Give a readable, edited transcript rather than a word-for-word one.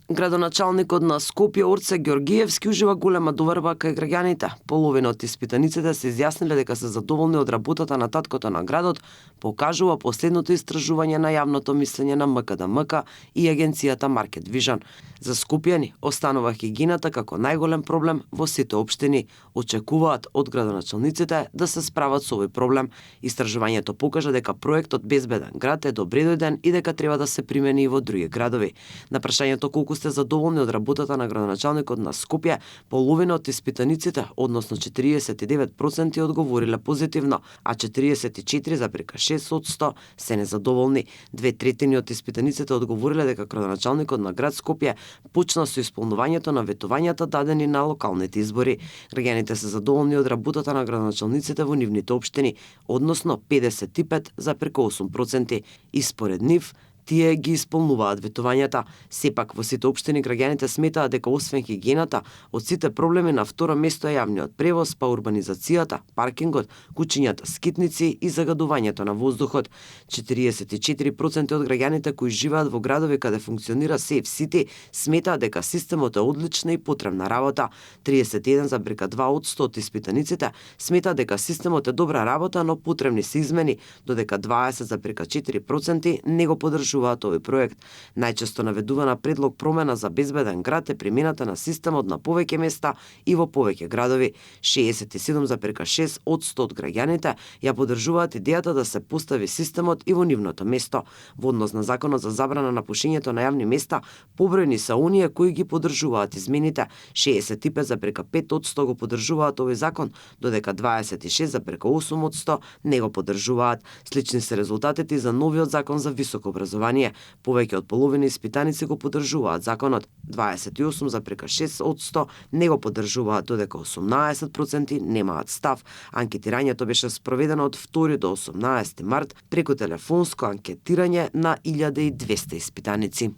Градоначалникот на Скопје Орце Ѓоргиевски ужива голема доверба кај граѓаните. Половина од испитаниците се изјасниле дека се задоволни од работата на таткото на градот, покажува последното истражување на јавното мислење на МКДМК и агенцијата Market Vision. За скопјани останува хигиената како најголем проблем во сите општини. Очекуваат од градоначалниците да се справат со овој проблем. Истражувањето покажа дека проектот Безбеден град е добредојден и дека треба да се примени и во други градови. На прашањето колку сте задоволни од работата на градоначалникот на Скопје, половина од испитаниците, односно 49% одговориле позитивно, а 44,6% се незадоволни. 2/3 од испитаниците одговориле дека градоначалникот на град Скопје почна со исполнувањето на ветувањата дадени на локалните избори. Граѓаните се задоволни од работата на градоначалниците во нивните општини, односно 55,8%. И според нив, тие ги исполнуваат ветувањата. Сепак во сите општини граѓаните сметаат дека освен хигиената, од сите проблеми на второ место е јавниот превоз, па урбанизацијата, паркингот, кучињата скитници и загадувањето на воздухот. 44% од граѓаните кои живеат во градови каде функционира Safe City сметаат дека системот е одлична и потребна работа. 31,2% од испитаниците сметаат дека системот е добра работа, но потребни се измени, додека 20,4% не го поддржуваат овој проект. Најчесто наведувана предлог промена за Безбеден град е примената на системот на повеќе места и во повеќе градови. 67,6% од граѓаните ја поддржуваат идејата да се постави системот и во нивното место. Во однос на законот за забрана на пушењето на јавни места, побројни се оние кои ги поддржуваат измените. 65,5% го поддржуваат овој закон, додека 26,8% не го поддржуваат. Слични се резултатите за новиот закон за високо образование. Повеќе од половина испитаници го поддржуваат законот. 28,6% не го поддржуваат, додека 18% немаат став. Анкетирањето беше спроведено од 2 до 18 март преку телефонско анкетирање на 1200 испитаници.